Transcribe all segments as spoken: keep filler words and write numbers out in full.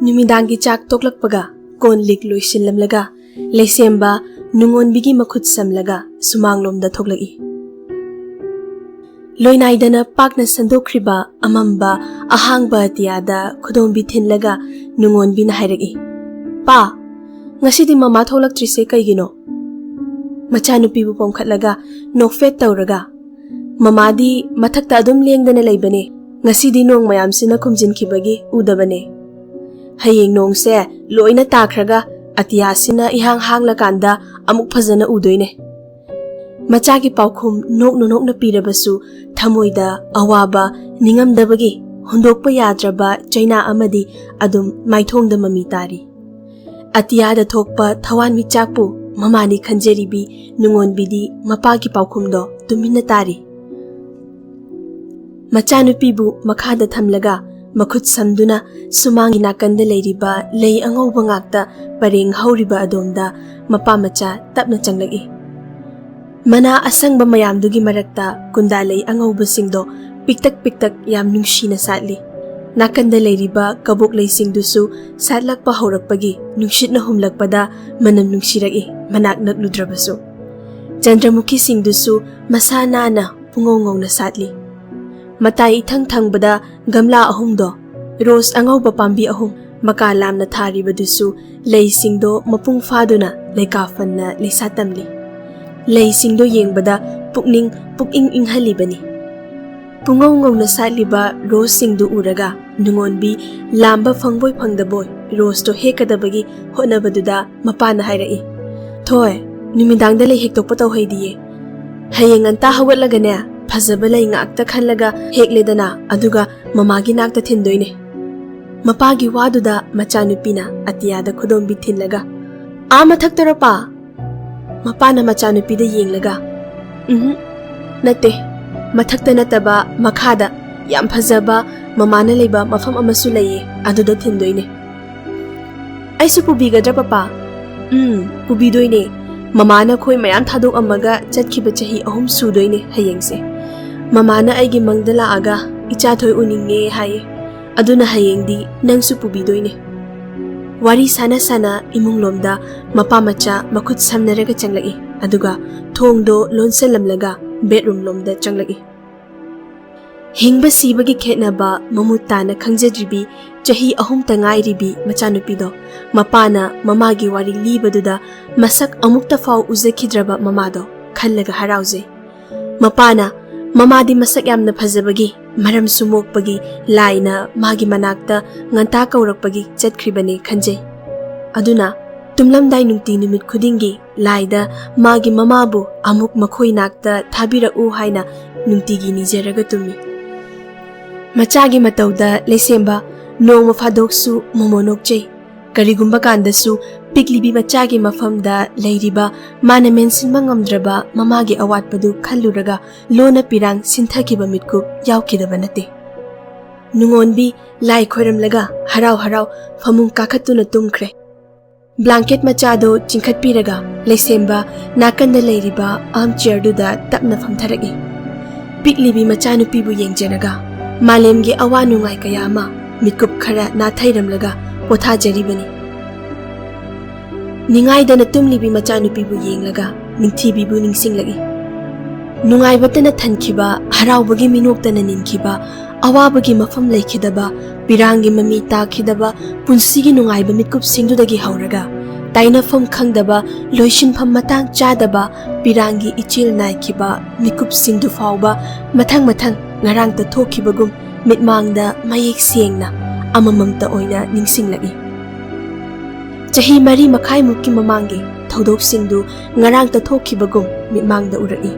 ꯅꯨꯃꯤꯗꯥꯡꯒꯤ ꯆꯥꯛ ꯇꯣꯛꯂꯛꯄꯒ ꯀꯣꯟ ꯂꯤꯛ ꯂꯣꯏꯁꯤꯜꯂꯝꯂꯒ ꯂꯩꯁꯦꯝꯕ ꯅꯨꯡꯉꯣꯟꯕꯤꯒꯤ ꯃꯈꯨꯠ ꯁꯝꯂꯒ ꯁꯨꯃꯥꯡꯂꯣꯝꯗ ꯊꯣꯛꯂꯛꯏ꯫ ꯂꯣꯏꯅꯥꯏꯗꯅ ꯄꯥꯛꯅ ꯁꯟꯗꯣꯛꯈ꯭ꯔꯤꯕ ꯑꯃꯝꯕ ꯑꯍꯥꯡꯕ ꯑꯇꯤꯌꯥꯗ ꯈꯨꯗꯣꯝꯕꯤ ꯊꯤꯜꯂꯒ ꯅꯨꯡꯉꯣꯟꯕꯤꯅ ꯍꯥꯏꯔꯛꯏ, "ꯄꯥ, ꯉꯁꯤꯗꯤ ꯃꯃꯥ ꯊꯣꯛꯂꯛꯇ꯭ꯔꯤꯁꯦ ꯀꯩꯒꯤꯅꯣ?" ꯃꯆꯥꯅꯨꯄꯤꯕꯨ ꯄꯣꯝꯈꯠꯂꯒ ꯅꯣꯛꯐꯦꯠ ꯇꯧꯔꯒ, "ꯃꯃꯥꯗꯤ ꯃꯊꯛꯇ ꯑꯗꯨꯝ ꯂꯦꯡꯗꯅ ꯂꯩꯕꯅꯦ꯫ ꯉꯁꯤꯗꯤ ꯅꯣꯡ ꯃꯌꯥꯝꯁꯤꯅ ꯈꯨꯝꯖꯤꯟꯈꯤꯕꯒꯤ ꯎꯗꯕꯅꯦ꯫ ꯍꯌꯦꯡ ꯅꯣꯡꯁꯦ ꯂꯣꯏꯅ ꯇꯥꯈ꯭ꯔꯒ ꯑꯇꯤꯌꯥꯁꯤꯅ ꯏꯍꯥꯡ ꯍꯥꯡꯂꯀꯥꯟꯗ ꯑꯃꯨꯛ ꯐꯖꯅ ꯎꯗꯣꯏꯅꯦ꯫" ꯃꯆꯥꯒꯤ ꯄꯥꯎꯈꯨꯝ ꯅꯣꯛꯅ ꯅꯣꯛꯅ ꯄꯤꯔꯕꯁꯨ ꯊꯃꯣꯏꯗ ꯑꯋꯥꯕ, ꯅꯤꯡꯉꯝꯗꯕꯒꯤ ꯍꯨꯟꯗꯣꯛꯄ ꯌꯥꯗ꯭ꯔꯕ ꯆꯩꯅꯥ ꯑꯃꯗꯤ ꯑꯗꯨꯝ ꯃꯥꯏꯊꯣꯡꯗ ꯃꯃꯤ ꯇꯥꯔꯤ꯫ ꯑꯇꯤꯌꯥꯗ ꯊꯣꯛꯄ ꯊꯋꯥꯟꯃꯤꯆꯥꯛꯄꯨ ꯃꯃꯥꯅꯤ ꯈꯟꯖꯔꯤꯕꯤ ꯅꯨꯡꯉꯣꯟꯕꯤꯗꯤ ꯃꯄꯥꯒꯤ ꯄꯥꯎꯈꯨꯝꯗꯣ ꯇꯨꯃꯤꯟꯅ ꯇꯥꯔꯤ꯫ ꯃꯆꯥꯅꯨꯄꯤꯕꯨ ꯃꯈꯥꯗ ꯊꯝꯂꯒ ꯃꯈꯨꯠ ꯁꯝꯗꯨꯅ ꯁꯨꯃꯥꯡꯒꯤ ꯅꯥꯀꯟꯗ ꯂꯩꯔꯤꯕ ꯂꯩ ꯑꯉꯧꯕ ꯉꯥꯛꯇ ꯄꯔꯦꯡ ꯍꯧꯔꯤꯕ ꯑꯗꯣꯝꯗ ꯃꯄꯥ ꯃꯆꯥ ꯇꯞꯅ ꯆꯪꯂꯛꯏ꯫ ꯃꯅꯥ ꯑꯁꯪꯕ ꯃꯌꯥꯝꯗꯨꯒꯤ ꯃꯔꯛꯇ ꯀꯨꯟꯗꯥ ꯂꯩ ꯑꯉꯧꯕꯁꯤꯡꯗꯣ ꯄꯤꯛꯇꯛ ꯄꯤꯛꯇꯛ ꯌꯥꯝ ꯅꯨꯡꯁꯤꯅ ꯁꯥꯠꯂꯤ꯫ ꯅꯥꯀꯟꯗ ꯂꯩꯔꯤꯕ ꯀꯕꯣꯛ ꯂꯩꯁꯤꯡꯗꯨꯁꯨ ꯁꯥꯠꯂꯛꯄ ꯍꯧꯔꯛꯄꯒꯤ ꯅꯨꯡꯁꯤꯠꯅ ꯍꯨꯝꯂꯛꯄꯗ ꯃꯅꯝ ꯅꯨꯡꯁꯤꯔꯛꯏ, ꯃꯅꯥꯛ ꯅꯛꯂꯨꯗ꯭ꯔꯕꯁꯨ꯫ ꯆꯟꯗ꯭ꯔꯃꯨꯈꯤꯁꯤꯡꯗꯨꯁꯨ ꯃꯁꯥ ꯅꯥꯟꯅ ꯄꯨꯡꯉꯧ ꯉꯧꯅ ꯁꯥꯠꯂꯤ꯫ ꯃꯇꯥꯏ ꯏꯊꯪ ꯊꯪꯕꯗ ꯒꯝꯂꯥ ꯑꯍꯨꯝꯗꯣ, ꯔꯣꯁ ꯑꯉꯧꯕ ꯄꯥꯝꯕꯤ ꯑꯍꯨꯝ, ꯃꯀꯥ ꯂꯥꯝꯅ ꯊꯥꯔꯤꯕꯗꯨꯁꯨ ꯂꯩꯁꯤꯡꯗꯣ ꯃꯄꯨꯡ ꯐꯥꯗꯨꯅ ꯂꯩꯀꯥ ꯐꯟꯅ ꯂꯩꯁꯥ ꯇꯝꯂꯤ꯫ ꯂꯩꯁꯤꯡꯗꯣ ꯌꯦꯡꯕꯗ ꯄꯨꯛꯅꯤꯡ ꯄꯨꯛꯏꯪ ꯏꯪꯍꯜꯂꯤꯕꯅꯤ꯫ ꯄꯨꯡꯉꯧ ꯉꯧꯅ ꯁꯥꯠꯂꯤꯕ ꯔꯣꯁꯁꯤꯡꯗꯨ ꯎꯔꯒ ꯅꯨꯡꯉꯣꯟꯕꯤ ꯂꯥꯝꯕ ꯐꯪꯕꯣꯏ ꯐꯪꯗꯕꯣꯏ ꯔꯣꯁꯇꯣ ꯍꯦꯛꯀꯗꯕꯒꯤ ꯍꯣꯠꯅꯕꯗꯨꯗ ꯃꯄꯥꯅ ꯍꯥꯏꯔꯛꯏ, "ꯊꯣꯏ, ꯅꯨꯃꯤꯗꯥꯡꯗ ꯂꯩ ꯍꯦꯛꯇꯣꯛꯄ ꯇꯧꯍꯩꯗꯤꯌꯦ꯫ ꯍꯌꯦꯡ ꯉꯟꯇꯥ ꯍꯧꯒꯠꯂꯒꯅꯦ, ꯐꯖꯕ ꯂꯩ ꯉꯥꯛꯇ ꯈꯜꯂꯒ ꯍꯦꯛꯂꯦꯗꯅ, ꯑꯗꯨꯒ ꯃꯃꯥꯒꯤ ꯅꯥꯛꯇ ꯊꯤꯟꯗꯣꯏꯅꯦ꯫" ꯃꯄꯥꯒꯤ ꯋꯥꯗꯨꯗ ꯃꯆꯥꯅꯨꯄꯤꯅ ꯑꯇꯤꯌꯥꯗ ꯈꯨꯗꯣꯝꯕꯤ ꯊꯤꯜꯂꯒ, "ꯑꯥ ꯃꯊꯛꯇꯔꯣ, ꯄꯥ?" ꯃꯄꯥꯅ ꯃꯆꯥꯅꯨꯄꯤꯗ ꯌꯦꯡꯂꯒ, "ꯎꯝ, ꯅꯠꯇꯦ, ꯃꯊꯛꯇ ꯅꯠꯇꯕ ꯃꯈꯥꯗ ꯌꯥꯝ ꯐꯖꯕ ꯃꯃꯥꯅ ꯂꯩꯕ ꯃꯐꯝ ꯑꯃꯁꯨ ꯂꯩꯌꯦ, ꯑꯗꯨꯗ ꯊꯤꯟꯗꯣꯏꯅꯦ꯫" "ꯑꯩꯁꯨ ꯄꯨꯕꯤꯒꯗ꯭ꯔꯥ, ꯄꯄꯥ?" "ꯎꯝ, ꯄꯨꯕꯤꯗꯣꯏꯅꯦ꯫ ꯃꯃꯥꯅ ꯈꯣꯏ ꯃꯌꯥꯝ ꯊꯥꯗꯣꯛꯑꯝꯃꯒ ꯆꯠꯈꯤꯕ ꯆꯍꯤ ꯑꯍꯨꯝ ꯁꯨꯗꯣꯏꯅꯦ ꯍꯌꯦꯡꯁꯦ꯫ ꯃꯃꯥꯅ ꯑꯩꯒꯤ ꯃꯪꯗ ꯂꯥꯛꯑꯒ ꯏꯆꯥ ꯊꯣꯏ ꯎꯅꯤꯡꯉꯦ ꯍꯥꯏꯌꯦ꯫ ꯑꯗꯨꯅ ꯍꯌꯦꯡꯗꯤ ꯅꯪꯁꯨ ꯄꯨꯕꯤꯗꯣꯏꯅꯦ꯫ ꯋꯥꯔꯤ ꯁꯥꯟꯅ ꯁꯥꯟꯅ ꯏꯃꯨꯡꯂꯣꯝꯗ ꯃꯄꯥ ꯃꯆꯥ ꯃꯈꯨꯠ ꯁꯝꯅꯔꯒ ꯆꯪꯂꯛꯏ꯫ ꯑꯗꯨꯒ ꯊꯣꯡꯗꯣ ꯂꯣꯟꯁꯤꯜꯂꯝꯂꯒ ꯕꯦꯗꯔꯨꯝ ꯂꯣꯝꯗ ꯆꯪꯂꯛꯏ꯫ ꯍꯤꯡꯕ ꯁꯤꯕꯒꯤ ꯈꯦꯠꯅꯕ ꯃꯃꯨꯠ ꯇꯥꯅ ꯈꯪꯖꯗ꯭ꯔꯤꯕꯤ ꯆꯍꯤ ꯑꯍꯨꯝꯇ ꯉꯥꯏꯔꯤꯕꯤ ꯃꯆꯥꯅꯨꯄꯤꯗꯣ ꯃꯄꯥꯅ ꯃꯃꯥꯒꯤ ꯋꯥꯔꯤ ꯂꯤꯕꯗꯨꯗ ꯃꯁꯛ ꯑꯃꯨꯛꯇ ꯐꯥꯎ ꯎꯖꯈꯤꯗ꯭ꯔꯕ ꯃꯃꯥꯗꯣ ꯈꯜꯂꯒ ꯍꯔꯥꯎꯖꯩ꯫ ꯃꯄꯥꯅ ꯃꯃꯥꯗꯤ ꯃꯁꯛ ꯌꯥꯝꯅ ꯐꯖꯕꯒꯤ ꯃꯔꯝꯁꯨ ꯃꯣꯛꯄꯒꯤ ꯂꯥꯏꯅ ꯃꯥꯒꯤ ꯃꯅꯥꯛꯇ ꯉꯟꯇꯥ ꯀꯧꯔꯛꯄꯒꯤ ꯆꯠꯈ꯭ꯔꯤꯕꯅꯤ ꯈꯟꯖꯩ꯫ ꯑꯗꯨꯅ ꯇꯨꯝꯂꯝꯗꯥꯏ ꯅꯨꯡꯇꯤ ꯅꯨꯃꯤꯠ ꯈꯨꯗꯤꯡꯒꯤ ꯂꯥꯏꯗ ꯃꯥꯒꯤ ꯃꯃꯥꯕꯨ ꯑꯃꯨꯛ ꯃꯈꯣꯏ ꯅꯥꯛꯇ ꯊꯥꯕꯤꯔꯛꯎ ꯍꯥꯏꯅ ꯅꯨꯡꯇꯤꯒꯤ ꯅꯤꯖꯔꯒ ꯇꯨꯝꯃꯤ꯫ ꯃꯆꯥꯒꯤ ꯃꯇꯧꯗ ꯂꯩꯁꯦꯝꯕ ꯅꯣꯡꯃ ꯐꯥꯗꯣꯛꯁꯨ ꯃꯣꯃꯣ ꯅꯣꯛꯆꯩ꯫ ꯀꯔꯤꯒꯨꯝꯕ ꯀꯥꯟꯗꯁꯨ ꯄꯤꯛꯂꯤꯕꯤ ꯃꯆꯥꯒꯤ ꯃꯐꯝꯗ ꯂꯩꯔꯤꯕ ꯃꯥꯅ ꯃꯦꯟꯁꯤꯟꯕ ꯉꯝꯗ꯭ꯔꯕ ꯃꯃꯥꯒꯤ ꯑꯋꯥꯠꯄꯗꯨ ꯈꯜꯂꯨꯔꯒ ꯂꯣꯟꯅ ꯄꯤꯔꯥꯡ ꯁꯤꯟꯊꯈꯤꯕ ꯃꯤꯠꯀꯨꯞ ꯌꯥꯎꯈꯤꯗꯕ ꯅꯠꯇꯦ꯫ ꯅꯨꯡꯉꯣꯟꯕꯤ ꯂꯥꯏ ꯈꯣꯏꯔꯝꯂꯒ ꯍꯔꯥꯎ ꯍꯔꯥꯎ ꯐꯃꯨꯡ ꯀꯥꯈꯠꯇꯨꯅ ꯇꯨꯝꯈ꯭ꯔꯦ꯫ ꯕ꯭ꯂꯥꯡꯀꯦꯠ ꯃꯆꯥꯗꯨ ꯆꯤꯡꯈꯠꯄꯤꯔꯒ ꯂꯩꯁꯦꯝꯕ ꯅꯥꯀꯟꯗ ꯂꯩꯔꯤꯕ ꯑꯥꯔꯝ ꯆꯤꯌꯔꯗꯨꯗ ꯇꯞꯅ ꯐꯝꯊꯔꯛꯏ꯫ ꯄꯤꯛꯂꯤꯕꯤ ꯃꯆꯥꯅꯨꯄꯤꯕꯨ ꯌꯦꯡꯖꯔꯒ ꯃꯥꯂꯦꯝꯒꯤ ꯑꯋꯥ ꯅꯨꯡꯉꯥꯏ ꯀꯌꯥ ꯑꯃ ꯃꯤꯀꯨꯞ ꯈꯔ ꯅꯥꯊꯩꯔꯝꯂꯒ ꯄꯣꯊꯥꯖꯔꯤꯕꯅꯤ꯫ ꯅꯤꯡꯉꯥꯏꯗꯅ ꯇꯨꯝꯂꯤꯕꯤ ꯃꯆꯥꯅꯨꯄꯤꯕꯨ ꯌꯦꯡꯂꯒ ꯅꯤꯡꯊꯤꯕꯤꯕꯨ ꯅꯤꯡꯁꯤꯡꯂꯛꯏ꯫ ꯅꯨꯡꯉꯥꯏꯕꯇꯅ ꯊꯟꯈꯤꯕ, ꯍꯔꯥꯎꯕꯒꯤ ꯃꯤꯅꯣꯛꯇꯅ ꯅꯤꯟꯈꯤꯕ, ꯑꯋꯥꯕꯒꯤ ꯃꯐꯝ ꯂꯩꯈꯤꯗꯕ, ꯄꯤꯔꯥꯡꯒꯤ ꯃꯃꯤ ꯇꯥꯈꯤꯗꯕ ꯄꯨꯟꯁꯤꯒꯤ ꯅꯨꯡꯉꯥꯏꯕ ꯃꯤꯀꯨꯞꯁꯤꯡꯗꯨꯗꯒꯤ ꯍꯧꯔꯒ ꯇꯥꯏꯅꯐꯝ ꯈꯪꯗꯕ, ꯂꯣꯏꯁꯤꯟꯐꯝ ꯃꯇꯥꯡ ꯆꯥꯗꯕ ꯄꯤꯔꯥꯡꯒꯤ ꯏꯆꯦꯜ ꯅꯥꯏꯈꯤꯕ ꯃꯤꯀꯨꯞꯁꯤꯡꯗꯨ ꯐꯥꯎꯕ ꯃꯊꯪ ꯃꯊꯪ ꯉꯔꯥꯡꯇ ꯊꯣꯛꯈꯤꯕꯒꯨꯝ ꯃꯤꯠꯃꯥꯡꯗ ꯃꯌꯦꯛ ꯁꯦꯡꯅ ꯑꯃꯃꯝꯇ ꯑꯣꯏꯅ ꯅꯤꯡꯁꯤꯡꯂꯛꯏ꯫ ꯆꯍꯤ ꯃꯔꯤ ꯃꯈꯥꯏꯃꯨꯛꯀꯤ ꯃꯃꯥꯡꯒꯤ ꯊꯧꯗꯣꯛꯁꯤꯡꯗꯨ ꯉꯔꯥꯡꯇ ꯊꯣꯛꯈꯤꯕꯒꯨꯝ ꯃꯤꯠꯃꯥꯡꯗ ꯎꯔꯛꯏ꯫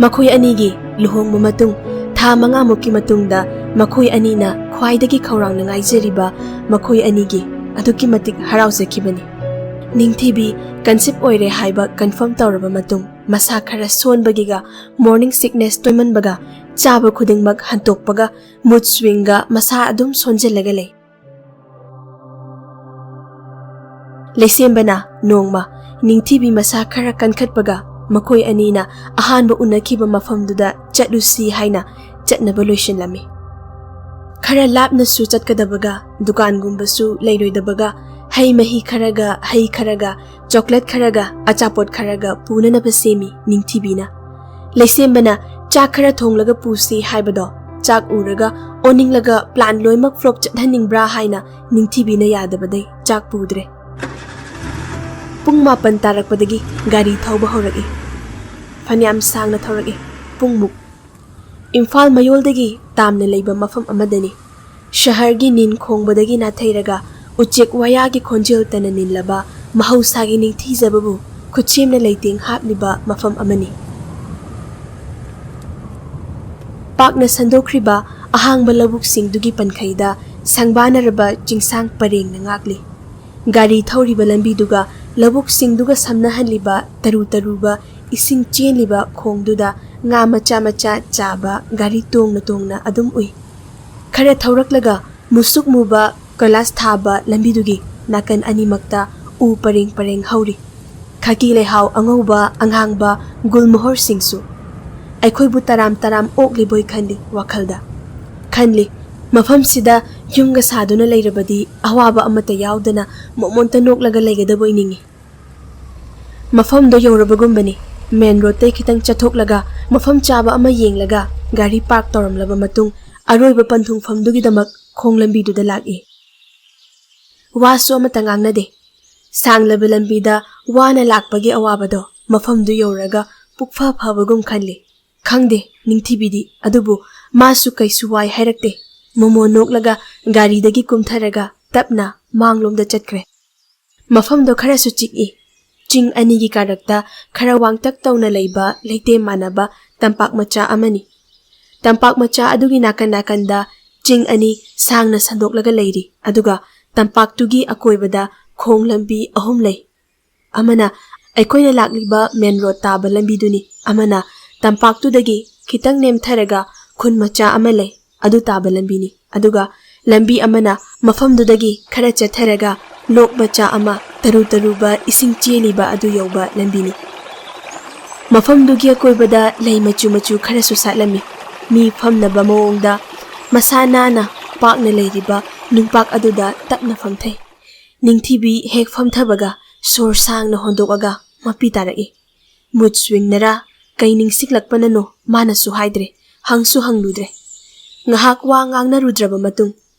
ꯃꯈꯣꯏ ꯑꯅꯤꯒꯤ ꯂꯨꯍꯣꯡꯕ ꯃꯇꯨꯡ ꯊꯥ ꯃꯉꯥꯃꯨꯛꯀꯤ ꯃꯇꯨꯡꯗ ꯃꯈꯣꯏ ꯑꯅꯤꯅ ꯈ꯭ꯋꯥꯏꯗꯒꯤ ꯈꯧꯔꯥꯡꯅ ꯉꯥꯏꯖꯔꯤꯕ ꯃꯈꯣꯏ ꯑꯅꯤꯒꯤ ꯑꯗꯨꯛꯀꯤ ꯃꯇꯤꯛ ꯍꯔꯥꯎꯖꯈꯤꯕꯅꯤ꯫ ꯅꯤꯡꯊꯤꯕꯤ ꯀꯟꯁꯤꯞ ꯑꯣꯏꯔꯦ ꯍꯥꯏꯕ ꯀꯟꯐꯥꯔꯝ ꯇꯧꯔꯕ ꯃꯇꯨꯡ ꯃꯁꯥ ꯈꯔ ꯁꯣꯟꯕꯒꯤꯒ ꯃꯣꯔꯅꯤꯡ ꯁꯤꯛꯅꯦꯁ ꯇꯣꯏꯃꯟꯕꯒ ꯆꯥꯕ ꯈꯨꯗꯤꯡꯃꯛ ꯍꯟꯇꯣꯛꯄꯒ ꯃꯨꯗ ꯁ꯭ꯋꯤꯡꯒ ꯃꯁꯥ ꯑꯗꯨꯝ ꯁꯣꯟꯖꯤꯜꯂꯒ ꯂꯩ꯫ ꯂꯩꯁꯦꯝꯕꯅ ꯅꯣꯡꯃ ꯅꯤꯡꯊꯤꯕꯤ ꯃꯁꯥ ꯈꯔ ꯀꯟꯈꯠꯄꯒ ꯃꯈꯣꯏ ꯑꯅꯤꯅ ꯑꯍꯥꯟꯕ ꯎꯅꯈꯤꯕ ꯃꯐꯝꯗꯨꯗ ꯆꯠꯂꯨꯁꯤ ꯍꯥꯏꯅ ꯆꯠꯅꯕ ꯂꯣꯏꯁꯤꯜꯂꯝꯃꯤ꯫ ꯈꯔ ꯂꯥꯞꯅꯁꯨ ꯆꯠꯀꯗꯕꯒ, ꯗꯨꯀꯥꯟꯒꯨꯝꯕꯁꯨ ꯂꯩꯔꯣꯏꯗꯕꯒ, ꯍꯩ ꯃꯍꯤ ꯈꯔꯒ, ꯍꯩ ꯈꯔꯒ, ꯆꯣꯀ꯭ꯂꯦꯠ ꯈꯔꯒ, ꯑꯆꯥꯄꯣꯠ ꯈꯔꯒ ꯄꯨꯅꯅꯕ ꯁꯦꯝꯃꯤ ꯅꯤꯡꯊꯤꯕꯤꯅ꯫ ꯂꯩꯁꯦꯝꯕꯅ ꯆꯥꯛ ꯈꯔ ꯊꯣꯡꯂꯒ ꯄꯨꯁꯤ ꯍꯥꯏꯕꯗꯣ ꯆꯥꯛ ꯎꯔꯒ ꯑꯣꯅꯤꯡꯂꯒ ꯄ꯭ꯂꯥꯟ ꯂꯣꯏꯃꯛ ꯐ꯭ꯂꯣꯞ ꯆꯠꯍꯟꯅꯤꯡꯕ꯭ꯔꯥ ꯍꯥꯏꯅ ꯅꯤꯡꯊꯤꯕꯤꯅ ꯌꯥꯗꯕꯗꯩ ꯆꯥꯛ ꯄꯨꯗ꯭ꯔꯦ꯫ ꯄꯨꯡ ꯃꯥꯄꯟ ꯇꯥꯔꯛꯄꯗꯒꯤ ꯒꯥꯔꯤ ꯊꯧꯕ ꯍꯧꯔꯛꯏ꯫ ꯐꯅꯌꯥꯝ ꯁꯥꯡꯅ ꯊꯧꯔꯛꯏ, ꯄꯨꯡꯃꯨꯛ꯫ ꯏꯝꯐꯥꯜ ꯃꯌꯣꯜꯗꯒꯤ ꯇꯥꯝꯅ ꯂꯩꯕ ꯃꯐꯝ ꯑꯃꯗꯅꯤ꯫ ꯁꯍꯔꯒꯤ ꯅꯤꯟ ꯈꯣꯡꯕꯗꯒꯤ ꯅꯥꯊꯩꯔꯒ ꯎꯆꯦꯛ ꯋꯥꯌꯥꯒꯤ ꯈꯣꯟꯖꯦꯜꯇꯅ ꯅꯤꯜꯂꯕ ꯃꯍꯧꯁꯥꯒꯤ ꯅꯤꯡꯊꯤꯖꯕꯕꯨ ꯈꯨꯠꯁꯦꯝꯅ ꯂꯩꯇꯦꯡ ꯍꯥꯞꯂꯤꯕ ꯃꯐꯝ ꯑꯃꯅꯤ꯫ ꯄꯥꯛꯅ ꯁꯟꯗꯣꯛꯈ꯭ꯔꯤꯕ ꯑꯍꯥꯡꯕ ꯂꯧꯕꯨꯛꯁꯤꯡꯗꯨꯒꯤ ꯄꯟꯈꯩꯗ ꯁꯪꯕꯥꯅꯔꯕ ꯆꯤꯡꯁꯥꯡ ꯄꯔꯦꯡꯅ ꯉꯥꯛꯂꯤ꯫ ꯒꯥꯔꯤ ꯊꯧꯔꯤꯕ ꯂꯝꯕꯤꯗꯨꯒ ꯂꯧꯕꯨꯛꯁꯤꯡꯗꯨꯒ ꯁꯝꯅꯍꯜꯂꯤꯕ ꯇꯔꯨ ꯇꯔꯨꯕ ꯏꯁꯤꯡ ꯆꯦꯜꯂꯤꯕ ꯈꯣꯡꯗꯨꯗ ꯉꯥ ꯃꯆꯥ ꯃꯆꯥ ꯆꯥꯕ ꯒꯥꯔꯤ ꯇꯣꯡꯅ ꯇꯣꯡꯅ ꯑꯗꯨꯝ ꯎꯏ꯫ ꯈꯔ ꯊꯧꯔꯛꯂꯒ ꯃꯨꯁꯨꯛ ꯃꯨꯕ ꯀꯣꯏꯂꯥꯁ ꯊꯥꯕ ꯂꯝꯕꯤꯗꯨꯒꯤ ꯅꯥꯀꯟ ꯑꯅꯤꯃꯛꯇ ꯎ ꯄꯔꯦꯡ ꯄꯔꯦꯡ ꯍꯧꯔꯤ꯫ ꯈꯥꯀꯤ ꯂꯩꯍꯥꯎ ꯑꯉꯧꯕ, ꯑꯉꯥꯡꯕ ꯒꯨꯜꯃꯣꯍꯣꯔꯁꯤꯡꯁꯨ꯫ ꯑꯩꯈꯣꯏꯕꯨ ꯇꯔꯥꯝ ꯇꯔꯥꯝ ꯑꯣꯛꯂꯤꯕꯣꯏ ꯈꯜꯂꯤ ꯋꯥꯈꯜꯗ꯫ ꯈꯜꯂꯤ, ꯃꯐꯝꯁꯤꯗ ꯌꯨꯝꯒ ꯁꯥꯗꯨꯅ ꯂꯩꯔꯕꯗꯤ ꯑꯋꯥꯕ ꯑꯃꯠꯇ ꯌꯥꯎꯗꯅ ꯃꯣꯃꯣꯟꯇ ꯅꯣꯛꯂꯒ ꯂꯩꯒꯗꯕꯣꯏ ꯅꯤꯡꯏ꯫ ꯃꯐꯝꯗꯣ ꯌꯧꯔꯕꯒꯨꯝꯕꯅꯤ꯫ ꯃꯦꯟ ꯔꯣꯗꯇꯩ ꯈꯤꯇꯪ ꯆꯠꯊꯣꯛꯂꯒ ꯃꯐꯝ ꯆꯥꯕ ꯑꯃ ꯌꯦꯡꯂꯒ ꯒꯥꯔꯤ ꯄꯥꯔꯛ ꯇꯧꯔꯝꯂꯕ ꯃꯇꯨꯡ ꯑꯔꯣꯏꯕ ꯄꯟꯊꯨꯡꯐꯝꯗꯨꯒꯤꯗꯃꯛ ꯈꯣꯡ ꯂꯝꯕꯤꯗꯨꯗ ꯂꯥꯛꯏ꯫ ꯋꯥꯁꯨ ꯑꯃꯠꯇ ꯉꯥꯡꯅꯗꯦ꯫ ꯁꯥꯡꯂꯕ ꯂꯝꯕꯤꯗ ꯋꯥꯅ ꯂꯥꯛꯄꯒꯤ ꯑꯋꯥꯕꯗꯣ ꯃꯐꯝꯗꯨ ꯌꯧꯔꯒ ꯄꯨꯛꯐ ꯐꯕꯒꯨꯝ ꯈꯜꯂꯤ꯫ ꯈꯪꯗꯦ ꯅꯤꯡꯊꯤꯕꯤꯗꯤ, ꯑꯗꯨꯕꯨ ꯃꯥꯁꯨ ꯀꯩꯁꯨ ꯋꯥꯏ ꯍꯥꯏꯔꯛꯇꯦ꯫ ꯃꯣꯃꯣ ꯅꯣꯛꯂꯒ ꯒꯥꯔꯤꯗꯒꯤ ꯀꯨꯝꯊꯔꯒ ꯇꯞꯅ ꯃꯥꯡꯂꯣꯝꯗ ꯆꯠꯈ꯭ꯔꯦ꯫ ꯃꯐꯝꯗꯣ ꯈꯔꯁꯨ ꯆꯤꯛꯏ꯫ ꯆꯤꯡ ꯑꯅꯤꯒꯤ ꯀꯥꯔꯛꯇ ꯈꯔ ꯋꯥꯡꯇꯛ ꯇꯧꯅ ꯂꯩꯕ ꯂꯩꯇꯦꯝ ꯃꯥꯟꯅꯕ ꯇꯝꯄꯥꯛ ꯃꯆꯥ ꯑꯃꯅꯤ꯫ ꯇꯝꯄꯥꯛ ꯃꯆꯥ ꯑꯗꯨꯒꯤ ꯅꯥꯀꯟ ꯅꯥꯀꯟꯗ ꯆꯤꯡ ꯑꯅꯤ ꯁꯥꯡꯅ ꯁꯟꯗꯣꯛꯂꯒ ꯂꯩꯔꯤ, ꯑꯗꯨꯒ ꯇꯝꯄꯥꯛꯇꯨꯒꯤ ꯑꯀꯣꯏꯕꯗ ꯈꯣꯡ ꯂꯝꯕꯤ ꯑꯍꯨꯝ ꯂꯩ꯫ ꯑꯃꯅ ꯑꯩꯈꯣꯏꯅ ꯂꯥꯛꯂꯤꯕ ꯃꯦꯟ ꯔꯣꯗ ꯇꯥꯕ ꯂꯝꯕꯤꯗꯨꯅꯤ, ꯑꯃꯅ ꯇꯝꯄꯥꯛꯇꯨꯗꯒꯤ ꯈꯤꯇꯪ ꯅꯦꯝꯊꯔꯒ ꯈꯨꯟ ꯃꯆꯥ ꯑꯃ ꯂꯩ, ꯑꯗꯨ ꯇꯥꯕ ꯂꯝꯕꯤꯅꯤ꯫ ꯑꯗꯨꯒ ꯂꯝꯕꯤ ꯑꯃꯅ ꯃꯐꯝꯗꯨꯗꯒꯤ ꯈꯔ ꯆꯠꯊꯔꯒ ꯂꯣꯛ ꯃꯆꯥ ꯑꯃ ꯇꯔꯨ ꯇꯔꯨꯕ ꯏꯁꯤꯡ ꯆꯦꯜꯂꯤꯕ ꯑꯗꯨ ꯌꯧꯕ ꯂꯝꯕꯤꯅꯤ꯫ ꯃꯐꯝꯗꯨꯒꯤ ꯑꯀꯣꯏꯕꯗ ꯂꯩ ꯃꯆꯨ ꯃꯆꯨ ꯈꯔꯁꯨ ꯁꯥꯠꯂꯝꯃꯤ꯫ ꯃꯤ ꯐꯝꯅꯕ ꯃꯑꯣꯡꯗ ꯃꯁꯥ ꯅꯥꯟꯅ ꯄꯥꯛꯅ ꯂꯩꯔꯤꯕ ꯅꯨꯡꯄꯥꯛ ꯑꯗꯨꯗ ꯇꯞꯅ ꯐꯝꯊꯩ꯫ ꯅꯤꯡꯊꯤꯕꯤ ꯍꯦꯛ ꯐꯝꯊꯕꯒ ꯁꯣꯔ ꯁꯥꯡꯅ ꯍꯣꯟꯗꯣꯛꯑꯒ ꯃꯄꯤ ꯇꯥꯔꯛꯏ꯫ ꯃꯨꯠ ꯁ꯭ꯋꯤꯡꯅꯔꯥ, ꯀꯩ ꯅꯤꯡꯁꯤꯡꯂꯛꯄꯅꯅꯣ ꯃꯥꯅꯁꯨ ꯍꯥꯏꯗ꯭ꯔꯦ, ꯍꯪꯁꯨ ꯍꯪꯂꯨꯗ꯭ꯔꯦ꯫ ꯉꯥꯏꯍꯥꯛ ꯋꯥ ꯉꯥꯡꯅꯔꯨꯗ꯭ꯔꯕ ꯃꯇꯨꯡ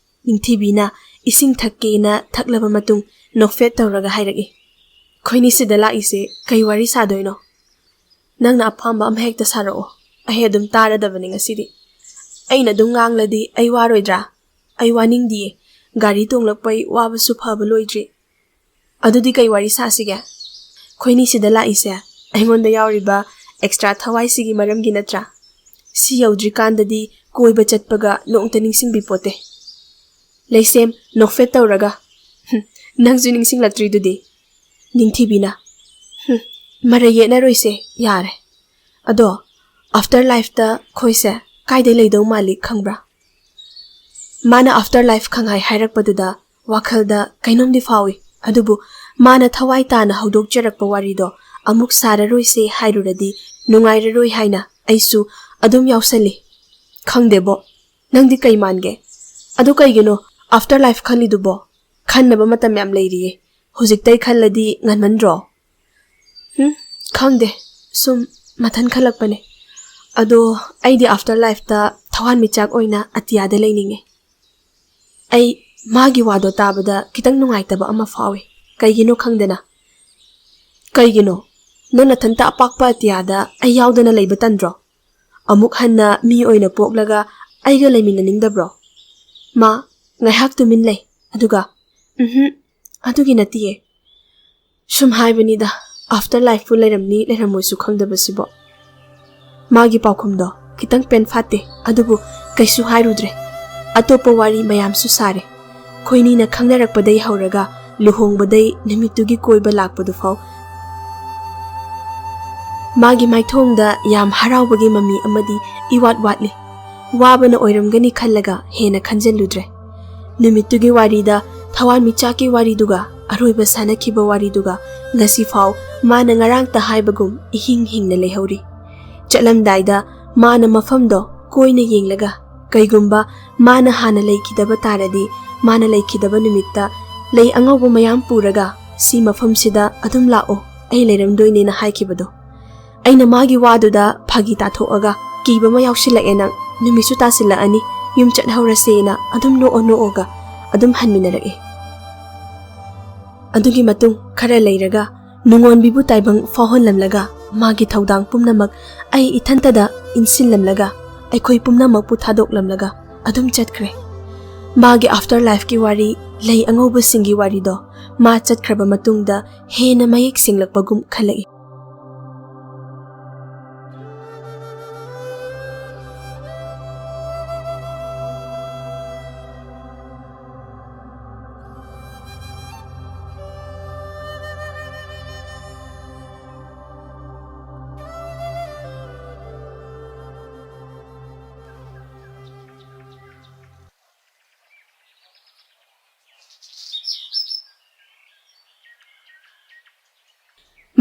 ꯅꯤꯡꯊꯤꯕꯤꯅ ꯏꯁꯤꯡ ꯊꯛꯀꯦꯅ ꯊꯛꯂꯕ ꯃꯇꯨꯡ ꯅꯣꯛꯐꯦꯠ ꯇꯧꯔꯒ ꯍꯥꯏꯔꯛꯏ, "ꯈꯣꯏꯅꯤ ꯁꯤꯗ ꯂꯥꯛꯏꯁꯦ ꯀꯩ ꯋꯥꯔꯤ ꯁꯥꯗꯣꯏꯅꯣ? ꯅꯪꯅ ꯑꯄꯥꯝꯕ ꯑꯃ ꯍꯦꯛꯇ ꯁꯥꯔꯛꯑꯣ, ꯑꯩ ꯑꯗꯨꯝ ꯇꯥꯔꯗꯕꯅꯤ ꯉꯁꯤꯗꯤ꯫ ꯑꯩꯅ ꯑꯗꯨꯝ ꯉꯥꯡꯂꯗꯤ ꯑꯩ ꯋꯥꯔꯣꯏꯗ꯭ꯔꯥ? ꯑꯩ ꯋꯥꯅꯤꯡꯗꯤꯌꯦ꯫ ꯒꯥꯔꯤ ꯇꯣꯡꯂꯛꯄꯩ ꯋꯥꯕꯁꯨ ꯐꯕ ꯂꯣꯏꯗ꯭ꯔꯤ꯫ ꯑꯗꯨꯗꯤ ꯀꯩ ꯋꯥꯔꯤ ꯁꯥꯁꯤꯒꯦ? ꯈꯣꯏꯅꯤ ꯁꯤꯗ ꯂꯥꯛꯏꯁꯦ ꯑꯩꯉꯣꯟꯗ ꯌꯥꯎꯔꯤꯕ ꯑꯦꯛꯁꯇ꯭ꯔꯥ ꯊꯋꯥꯏꯁꯤꯒꯤ ꯃꯔꯝꯒꯤ ꯅꯠꯇ꯭ꯔꯥ? ꯁꯤ ꯌꯧꯗ꯭ꯔꯤꯀꯥꯟꯗꯗꯤ ꯀꯣꯏꯕ ꯆꯠꯄꯒ ꯅꯣꯡꯇ ꯅꯤꯡꯁꯤꯡꯕꯤꯄꯣꯠꯇꯦ꯫" ꯂꯩꯁꯦꯝ ꯅꯣꯛꯐꯦꯠ ꯇꯧꯔꯒ, "ꯍꯨꯝ, ꯅꯪꯁꯨ ꯅꯤꯡꯁꯤꯡꯂꯛꯇ꯭ꯔꯤꯗꯨꯗꯤ?" ꯅꯤꯡꯊꯤꯕꯤꯅ, "ꯍꯨꯝ, ꯃꯔꯩ ꯌꯦꯠꯅꯔꯣꯏꯁꯦ, ꯌꯥꯔꯦ꯫ ꯑꯗꯣ ꯑꯥꯐꯇꯔ ꯂꯥꯏꯐꯇ ꯑꯩꯈꯣꯏꯁꯦ ꯀꯥꯏꯗꯩ ꯂꯩꯗꯧ ꯃꯥꯜꯂꯤ ꯈꯪꯕ꯭ꯔꯥ?" ꯃꯥꯅ ꯑꯥꯐꯇꯔ ꯂꯥꯏꯐ ꯈꯪꯍꯥꯏ ꯍꯥꯏꯔꯛꯄꯗꯨꯗ ꯋꯥꯈꯜꯗ ꯀꯩꯅꯣꯝꯗꯤ ꯐꯥꯎꯏ, ꯑꯗꯨꯕꯨ ꯃꯥꯅ ꯊꯋꯥꯏ ꯇꯥꯅ ꯍꯧꯗꯣꯛꯆꯔꯛꯄ ꯋꯥꯔꯤꯗꯣ ꯑꯃꯨꯛ ꯁꯥꯔꯔꯣꯏꯁꯦ ꯍꯥꯏꯔꯨꯔꯗꯤ ꯅꯨꯡꯉꯥꯏꯔꯔꯣꯏ ꯍꯥꯏꯅ ꯑꯩꯁꯨ ꯑꯗꯨꯝ ꯌꯥꯎꯁꯜꯂꯤ꯫ "ꯈꯪꯗꯦꯕꯣ, ꯅꯪꯗꯤ ꯀꯩ ꯃꯥꯟꯒꯦ? ꯑꯗꯨ ꯀꯩꯒꯤꯅꯣ ꯑꯥꯐꯇꯔ ꯂꯥꯏꯐ ꯈꯜꯂꯤꯗꯨꯕꯣ? ꯈꯟꯅꯕ ꯃꯇꯝ ꯌꯥꯝ ꯂꯩꯔꯤꯌꯦ꯫ ꯍꯧꯖꯤꯛꯇꯩ ꯈꯜꯂꯗꯤ ꯉꯟꯃꯟꯗ꯭ꯔꯣ?" "ꯍꯨꯝ, ꯈꯪꯗꯦ, ꯁꯨꯝ ꯃꯊꯟ ꯈꯜꯂꯛꯄꯅꯦ꯫ ꯑꯗꯣ ꯑꯩꯗꯤ ꯑꯥꯐꯇꯔ ꯂꯥꯏꯐꯇ ꯊꯋꯥꯟꯃꯤꯆꯥꯛ ꯑꯣꯏꯅ ꯑꯇꯤꯌꯥꯗ ꯂꯩꯅꯤꯡꯉꯦ꯫ ꯑꯩ ꯃꯥꯒꯤ ꯋꯥꯗꯣ ꯇꯥꯕꯗ ꯈꯤꯇꯪ ꯅꯨꯡꯉꯥꯏꯇꯕ ꯑꯃ ꯐꯥꯎꯏ, ꯀꯩꯒꯤꯅꯣ ꯈꯪꯗꯅ꯫" "ꯀꯩꯒꯤꯅꯣ? ꯅꯪ ꯅꯊꯟꯇ ꯑꯄꯥꯛꯄ ꯑꯇꯤꯌꯥꯗ ꯑꯩ ꯌꯥꯎꯗꯅ ꯂꯩꯕ ꯇꯟꯗ꯭ꯔꯣ? ꯑꯃꯨꯛ ꯍꯟꯅ ꯃꯤ ꯑꯣꯏꯅ ꯄꯣꯛꯂꯒ ꯑꯩꯒ ꯂꯩꯃꯤꯟꯅꯅꯤꯡꯗꯕ꯭ꯔꯣ?" ꯃꯥ ꯉꯥꯏꯍꯥꯛ ꯇꯨꯃꯤꯟ ꯂꯩ, ꯑꯗꯨꯒ, "ꯎꯝꯍꯨꯝ, ꯑꯗꯨꯒꯤ ꯅꯠꯇꯤꯌꯦ꯫ ꯁꯨꯝ ꯍꯥꯏꯕꯅꯤꯗ, ꯑꯥꯐꯇꯔ ꯂꯥꯏꯐꯄꯨ ꯂꯩꯔꯝꯅꯤ ꯂꯩꯔꯝꯃꯣꯏꯁꯨ ꯈꯪꯗꯕꯁꯤꯕꯣ꯫" ꯃꯥꯒꯤ ꯄꯥꯎꯈꯨꯝꯗꯣ ꯈꯤꯇꯪ ꯄꯦꯟ ꯐꯥꯠꯇꯦ, ꯑꯗꯨꯕꯨ ꯀꯩꯁꯨ ꯍꯥꯏꯔꯨꯗ꯭ꯔꯦ꯫ ꯑꯇꯣꯞꯄ ꯋꯥꯔꯤ ꯃꯌꯥꯝꯁꯨ ꯁꯥꯔꯦ꯫ ꯈꯣꯏꯅꯤꯅ ꯈꯪꯅꯔꯛꯄꯗꯩ ꯍꯧꯔꯒ ꯂꯨꯍꯣꯡꯕꯗꯩ ꯅꯨꯃꯤꯠꯇꯨꯒꯤ ꯀꯣꯏꯕ ꯂꯥꯛꯄꯗꯨꯐꯥꯎ꯫ ꯃꯥꯒꯤ ꯃꯥꯏꯊꯣꯡꯗ ꯌꯥꯝ ꯍꯔꯥꯎꯕꯒꯤ ꯃꯃꯤ ꯑꯃꯗꯤ ꯏꯋꯥꯠ ꯋꯥꯠꯂꯤ꯫ ꯋꯥꯕꯅ ꯑꯣꯏꯔꯝꯒꯅꯤ ꯈꯜꯂꯒ ꯍꯦꯟꯅ ꯈꯟꯖꯤꯜꯂꯨꯗ꯭ꯔꯦ꯫ ꯅꯨꯃꯤꯠꯇꯨꯒꯤ ꯋꯥꯔꯤꯗ, ꯊꯋꯥꯟꯃꯤꯆꯥꯛꯀꯤ ꯋꯥꯔꯤꯗꯨꯒ ꯑꯔꯣꯏꯕ ꯁꯥꯟꯅꯈꯤꯕ ꯋꯥꯔꯤꯗꯨꯒ ꯉꯁꯤꯐꯥꯎ ꯃꯥꯅ ꯉꯔꯥꯡꯇ ꯍꯥꯏꯕꯒꯨꯝ ꯏꯍꯤꯡ ꯍꯤꯡꯅ ꯂꯩꯍꯧꯔꯤ꯫ ꯆꯠꯂꯝꯗꯥꯏꯗ ꯃꯥꯅ ꯃꯐꯝꯗꯣ ꯀꯣꯏꯅ ꯌꯦꯡꯂꯒ ꯀꯩꯒꯨꯝꯕ ꯃꯥꯅ ꯍꯥꯟꯅ ꯂꯩꯈꯤꯗꯕ ꯇꯥꯔꯗꯤ, ꯃꯥꯅ ꯂꯩꯈꯤꯗꯕ ꯅꯨꯃꯤꯠꯇ ꯂꯩ ꯑꯉꯧꯕ ꯃꯌꯥꯝ ꯄꯨꯔꯒ ꯁꯤ ꯃꯐꯝꯁꯤꯗ ꯑꯗꯨꯝ ꯂꯥꯛꯑꯣ, ꯑꯩ ꯂꯩꯔꯝꯗꯣꯏꯅꯦꯅ ꯍꯥꯏꯈꯤꯕꯗꯣ꯫ ꯑꯩꯅ ꯃꯥꯒꯤ ꯋꯥꯗꯨꯗ ꯐꯥꯒꯤ ꯇꯥꯊꯣꯛꯑꯒ, "ꯀꯤꯕ ꯑꯃ ꯌꯥꯎꯁꯤꯜꯂꯛꯑꯦ ꯅꯪ, ꯅꯨꯃꯤꯠꯁꯨ ꯇꯥꯁꯤꯜꯂꯛꯑꯅꯤ, ꯌꯨꯝ ꯆꯠꯍꯧꯔꯁꯦꯅ" ꯑꯗꯨꯝ ꯅꯣꯛꯑ ꯅꯣꯛꯑꯒ ꯑꯗꯨꯝ ꯍꯟꯃꯤꯟꯅꯔꯛꯑꯦ꯫ ꯑꯗꯨꯒꯤ ꯃꯇꯨꯡ ꯈꯔ ꯂꯩꯔꯒ ꯅꯨꯡꯉꯣꯟꯕꯤꯕꯨ ꯇꯥꯏꯕꯪ ꯐꯥꯎꯍꯜꯂꯝꯂꯒ, ꯃꯥꯒꯤ ꯊꯧꯗꯥꯡ ꯄꯨꯝꯅꯃꯛ ꯑꯩ ꯏꯊꯟꯇꯗ ꯏꯟꯁꯤꯜꯂꯝꯂꯒ, ꯑꯩꯈꯣꯏ ꯄꯨꯝꯅꯃꯛꯄꯨ ꯊꯥꯗꯣꯛꯂꯝꯂꯒ ꯑꯗꯨꯝ ꯆꯠꯈ꯭ꯔꯦ꯫ ꯃꯥꯒꯤ after lifeꯀꯤ ꯋꯥꯔꯤ, ꯂꯩ ꯑꯉꯧꯕꯁꯤꯡꯒꯤ ꯋꯥꯔꯤꯗꯣ ꯃꯥ ꯆꯠꯈ꯭ꯔꯕ ꯃꯇꯨꯡꯗ ꯍꯦꯟꯅ ꯃꯌꯦꯛ ꯁꯦꯡꯂꯛꯄꯒꯨꯝ ꯈꯜꯂꯛꯏ꯫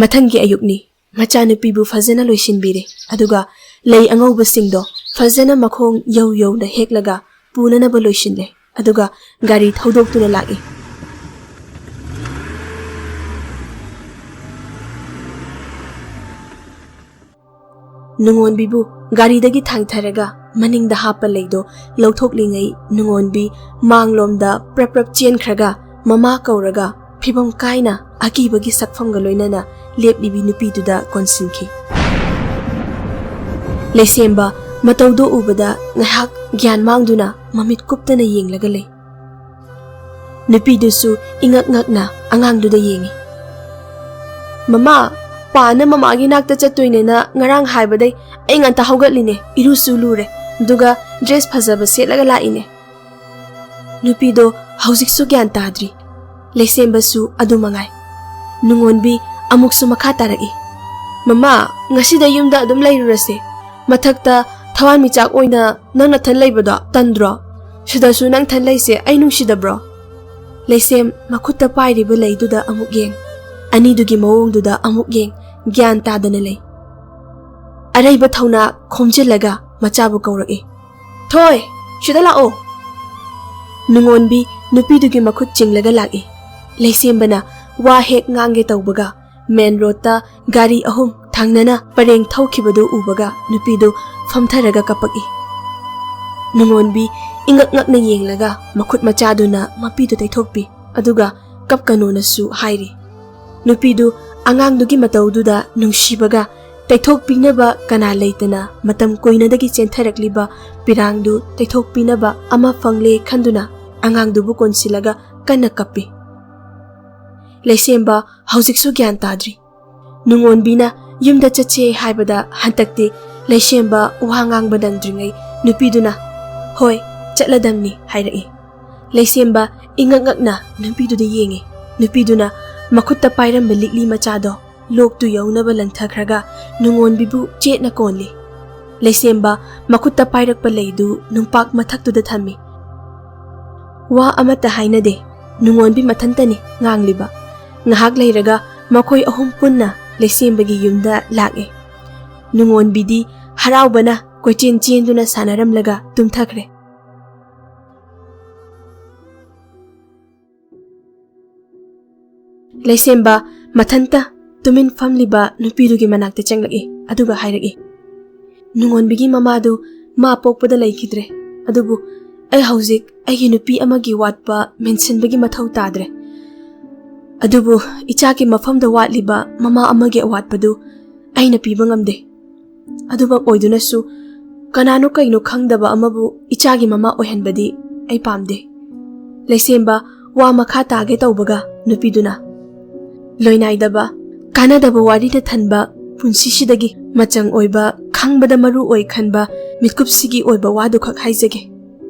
ꯃꯊꯪꯒꯤ ꯑꯌꯨꯛꯅꯤ꯫ ꯃꯆꯥꯅꯨꯄꯤꯕꯨ ꯐꯖꯅ ꯂꯣꯏꯁꯤꯟꯕꯤꯔꯦ, ꯑꯗꯨꯒ ꯂꯩ ꯑꯉꯧꯕꯁꯤꯡꯗꯣ ꯐꯖꯅ ꯃꯈꯣꯡ ꯌꯧ ꯌꯧꯅ ꯍꯦꯛꯂꯒ ꯄꯨꯅꯅꯕ ꯂꯣꯏꯁꯤꯜꯂꯦ, ꯑꯗꯨꯒ ꯒꯥꯔꯤ ꯊꯧꯗꯣꯛꯇꯨꯅ ꯂꯥꯛꯏ꯫ ꯅꯨꯡꯉꯣꯟꯕꯤꯕꯨ ꯒꯥꯔꯤꯗꯒꯤ ꯊꯥꯡꯊꯔꯒ ꯃꯅꯤꯡꯗ ꯍꯥꯞꯄ ꯂꯩꯗꯣ ꯂꯧꯊꯣꯛꯂꯤꯉꯩ, ꯅꯨꯡꯉꯣꯟꯕꯤ ꯃꯥꯡꯂꯣꯝꯗ ꯄ꯭ꯔꯞ ꯄ꯭ꯔꯞ ꯆꯦꯟꯈ꯭ꯔꯒ ꯃꯃꯥ ꯀꯧꯔꯒ ꯐꯤꯕꯝ ꯀꯥꯏꯅ ꯑꯀꯤꯕꯒꯤ ꯁꯛꯐꯝꯒ ꯂꯣꯏꯅꯅ ꯂꯦꯞꯂꯤꯕꯤ ꯅꯨꯄꯤꯗꯨꯗ ꯀꯣꯟꯁꯤꯟꯈꯤ꯫ ꯂꯩꯁꯦꯝꯕ ꯃꯇꯧꯗꯨ ꯎꯕꯗ ꯉꯥꯏꯍꯥꯛ ꯒ꯭ꯌꯥꯟ ꯃꯥꯡꯗꯨꯅ ꯃꯃꯤꯠ ꯀꯨꯞꯇꯅ ꯌꯦꯡꯂꯒ ꯂꯩ꯫ ꯅꯨꯄꯤꯗꯨꯁꯨ ꯏꯉꯛ ꯉꯛꯅ ꯑꯉꯥꯡꯗꯨꯗ ꯌꯦꯡꯉꯤ꯫ "ꯃꯃꯥ, ꯄꯥꯅ ꯃꯃꯥꯒꯤ ꯅꯥꯛꯇ ꯆꯠꯇꯣꯏꯅꯦꯅ ꯉꯔꯥꯡ ꯍꯥꯏꯕꯗꯩ ꯑꯩ ꯉꯟꯇꯥ ꯍꯧꯒꯠꯂꯤꯅꯦ, ꯏꯔꯨꯁꯨ ꯂꯨꯔꯦ, ꯑꯗꯨꯒ ꯗ꯭ꯔꯦꯁ ꯐꯖꯕ ꯁꯦꯠꯂꯒ ꯂꯥꯛꯏꯅꯦ꯫" ꯅꯨꯄꯤꯗꯣ ꯍꯧꯖꯤꯛꯁꯨ ꯒ꯭ꯌꯥꯟ ꯇꯥꯗ꯭ꯔꯤ꯫ ꯂꯩꯁꯦꯝꯕꯁꯨ ꯑꯗꯨ ꯃꯉꯥꯏ꯫ ꯅꯨꯡꯉꯣꯟꯕꯤ ꯑꯃꯨꯛꯁꯨ ꯃꯈꯥ ꯇꯥꯔꯛꯏ꯫ "ꯃꯃꯥ, ꯉꯁꯤꯗ ꯌꯨꯝꯗ ꯑꯗꯨꯝ ꯂꯩꯔꯨꯔꯁꯦ꯫ ꯃꯊꯛꯇ ꯊꯋꯥꯟꯃꯤꯆꯥꯛ ꯑꯣꯏꯅ ꯅꯪ ꯅꯊꯟ ꯂꯩꯕꯗꯣ ꯇꯟꯗ꯭ꯔꯣ? ꯁꯤꯗꯁꯨ ꯅꯪ ꯊꯟ ꯂꯩꯁꯦ ꯑꯩ ꯅꯨꯡꯁꯤꯗꯕ꯭ꯔꯣ?" ꯂꯩꯁꯦꯝ ꯃꯈꯨꯠꯇ ꯄꯥꯏꯔꯤꯕ ꯂꯩꯗꯨꯗ ꯑꯃꯨꯛ ꯌꯦꯡ, ꯑꯅꯤꯗꯨꯒꯤ ꯃꯑꯣꯡꯗꯨꯗ ꯑꯃꯨꯛ ꯌꯦꯡ, ꯒ꯭ꯌꯥꯟ ꯇꯥꯗꯅ ꯂꯩ꯫ ꯑꯔꯩꯕ ꯊꯧꯅꯥ ꯈꯣꯝꯖꯤꯜꯂꯒ ꯃꯆꯥꯕꯨ ꯀꯧꯔꯛꯏ꯫ "ꯊꯣꯏ, ꯁꯤꯗ ꯂꯥꯛꯑꯣ!" ꯅꯨꯡꯉꯣꯟꯕꯤ ꯅꯨꯄꯤꯗꯨꯒꯤ ꯃꯈꯨꯠ ꯆꯤꯡꯂꯒ ꯂꯥꯛꯏ꯫ ꯂꯩꯁꯦꯝꯕꯅ ꯋꯥ ꯍꯦꯛ ꯉꯥꯡꯒꯦ ꯇꯧꯕꯒ, ꯃꯦꯟ ꯔꯣꯗꯇ ꯒꯥꯔꯤ ꯑꯍꯨꯝ ꯊꯪꯅꯅ ꯄꯔꯦꯡ ꯊꯧꯈꯤꯕꯗꯨ ꯎꯕꯒ, ꯅꯨꯄꯤꯗꯨ ꯐꯝꯊꯔꯒ ꯀꯞꯄꯛꯏ꯫ ꯅꯨꯡꯉꯣꯟꯕꯤ ꯏꯉꯛ ꯉꯛꯅ ꯌꯦꯡꯂꯒ, ꯃꯈꯨꯠ ꯃꯆꯥꯗꯨꯅ ꯃꯄꯤꯗꯨ ꯇꯩꯊꯣꯛꯄꯤ, ꯑꯗꯨꯒ "ꯀꯞꯀꯅꯣꯅꯁꯨ" ꯍꯥꯏꯔꯤ꯫ ꯅꯨꯄꯤꯗꯨ ꯑꯉꯥꯡꯗꯨꯒꯤ ꯃꯇꯧꯗꯨꯗ ꯅꯨꯡꯁꯤꯕꯒ, ꯇꯩꯊꯣꯛꯄꯤꯅꯕ ꯀꯅꯥ ꯂꯩꯇꯅ ꯃꯇꯝ ꯀꯨꯏꯅꯗꯒꯤ ꯆꯦꯟꯊꯔꯛꯂꯤꯕ ꯄꯤꯔꯥꯡꯗꯨ ꯇꯩꯊꯣꯛꯄꯤꯅꯕ ꯑꯃ ꯐꯪꯂꯦ ꯈꯟꯗꯨꯅ, ꯑꯉꯥꯡꯗꯨꯕꯨ ꯀꯣꯟꯁꯤꯜꯂꯒ ꯀꯟꯅ ꯀꯞꯄꯤ꯫ ꯂꯩꯁꯦꯝꯕ ꯍꯧꯖꯤꯛꯁꯨ ꯒ꯭ꯌꯥꯟ ꯇꯥꯗ꯭ꯔꯤ꯫ ꯅꯨꯡꯉꯣꯟꯕꯤꯅ ꯌꯨꯝꯗ ꯆꯠꯁꯦ ꯍꯥꯏꯕꯗ, ꯍꯟꯗꯛꯇꯤ ꯂꯩꯁꯦꯝꯕ ꯋꯥ ꯉꯥꯡꯕ ꯅꯪꯗ꯭ꯔꯤꯉꯩ ꯅꯨꯄꯤꯗꯨꯅ "ꯍꯣꯏ, ꯆꯠꯂꯗꯝꯅꯤ" ꯍꯥꯏꯔꯛꯏ꯫ ꯂꯩꯁꯦꯝꯕ ꯏꯉꯛ ꯉꯛꯅ ꯅꯨꯄꯤꯗꯨꯗ ꯌꯦꯡꯉꯤ꯫ ꯅꯨꯄꯤꯗꯨꯅ ꯃꯈꯨꯠꯇ ꯄꯥꯏꯔꯝꯕ ꯂꯤꯛꯂꯤ ꯃꯆꯥꯗꯣ ꯂꯣꯛꯇꯨ ꯌꯧꯅꯕ ꯂꯪꯊꯈ꯭ꯔꯒ, ꯅꯨꯡꯉꯣꯟꯕꯤꯕꯨ ꯆꯦꯠꯅ ꯀꯣꯜꯂꯤ꯫ ꯂꯩꯁꯦꯝꯕ ꯃꯈꯨꯠꯇ ꯄꯥꯏꯔꯛꯄ ꯂꯩꯗꯨ ꯅꯨꯡꯄꯥꯛ ꯃꯊꯛꯇꯨꯗ ꯊꯝꯃꯤ꯫ ꯋꯥ ꯑꯃꯠꯇ ꯍꯥꯏꯅꯗꯦ꯫ ꯅꯨꯡꯉꯣꯟꯕꯤ ꯃꯊꯟꯇꯅꯤ ꯉꯥꯡꯂꯤꯕ꯫ ꯉꯥꯏꯍꯥꯛ ꯂꯩꯔꯒ ꯃꯈꯣꯏ ꯑꯍꯨꯝ ꯄꯨꯟꯅ ꯂꯩꯁꯦꯝꯕꯒꯤ ꯌꯨꯝꯗ ꯂꯥꯛꯑꯦ꯫ ꯅꯨꯡꯉꯣꯟꯕꯤꯗꯤ ꯍꯔꯥꯎꯕꯅ ꯀꯣꯏꯆꯦꯟ ꯆꯦꯟꯗꯨꯅ ꯁꯥꯟꯅꯔꯝꯂꯒ ꯇꯨꯝꯊꯈ꯭ꯔꯦ꯫ ꯂꯩꯁꯦꯝꯕ ꯃꯊꯟꯇ ꯇꯨꯃꯤꯟ ꯐꯝꯂꯤꯕ ꯅꯨꯄꯤꯗꯨꯒꯤ ꯃꯅꯥꯛꯇ ꯆꯪꯂꯛꯏ, ꯑꯗꯨꯒ ꯍꯥꯏꯔꯛꯏ, "ꯅꯨꯡꯉꯣꯟꯕꯤꯒꯤ ꯃꯃꯥꯗꯨ ꯃꯥ ꯄꯣꯛꯄꯗ ꯂꯩꯈꯤꯗ꯭ꯔꯦ, ꯑꯗꯨꯕꯨ ꯑꯩ ꯍꯧꯖꯤꯛ ꯑꯩꯒꯤ ꯅꯨꯄꯤ ꯑꯃꯒꯤ ꯋꯥꯠꯄ ꯃꯦꯟꯁꯤꯟꯕꯒꯤ ꯃꯊꯧ ꯇꯥꯗ꯭ꯔꯦ꯫ ꯑꯗꯨꯕꯨ ꯏꯆꯥꯒꯤ ꯃꯐꯝꯗ ꯋꯥꯠꯂꯤꯕ ꯃꯃꯥ ꯑꯃꯒꯤ ꯑꯋꯥꯠꯄꯗꯨ ꯑꯩꯅ ꯄꯤꯕ ꯉꯝꯗꯦ꯫ ꯑꯗꯨꯃꯛ ꯑꯣꯏꯗꯨꯅꯁꯨ, ꯀꯅꯥꯅꯣ ꯀꯩꯅꯣ ꯈꯪꯗꯕ ꯑꯃꯕꯨ ꯏꯆꯥꯒꯤ ꯃꯃꯥ ꯑꯣꯏꯍꯟꯕꯗꯤ ꯑꯩ ꯄꯥꯝꯗꯦ꯫" ꯂꯩꯁꯦꯝꯕ ꯋꯥ ꯃꯈꯥ ꯇꯥꯒꯦ ꯇꯧꯕꯒ, ꯅꯨꯄꯤꯗꯨꯅ, "ꯂꯣꯏꯅꯥꯏꯗꯕ, ꯀꯥꯟꯅꯗꯕ ꯋꯥꯔꯤꯅ ꯊꯟꯕ ꯄꯨꯟꯁꯤꯁꯤꯗꯒꯤ ꯃꯆꯪ ꯑꯣꯏꯕ, ꯈꯪꯕꯗ ꯃꯔꯨ ꯑꯣꯏ ꯈꯟꯕ ꯃꯤꯀꯨꯞꯁꯤꯒꯤ ꯑꯣꯏꯕ ꯋꯥꯗꯨꯈꯛ ꯍꯥꯏꯖꯒꯦ꯫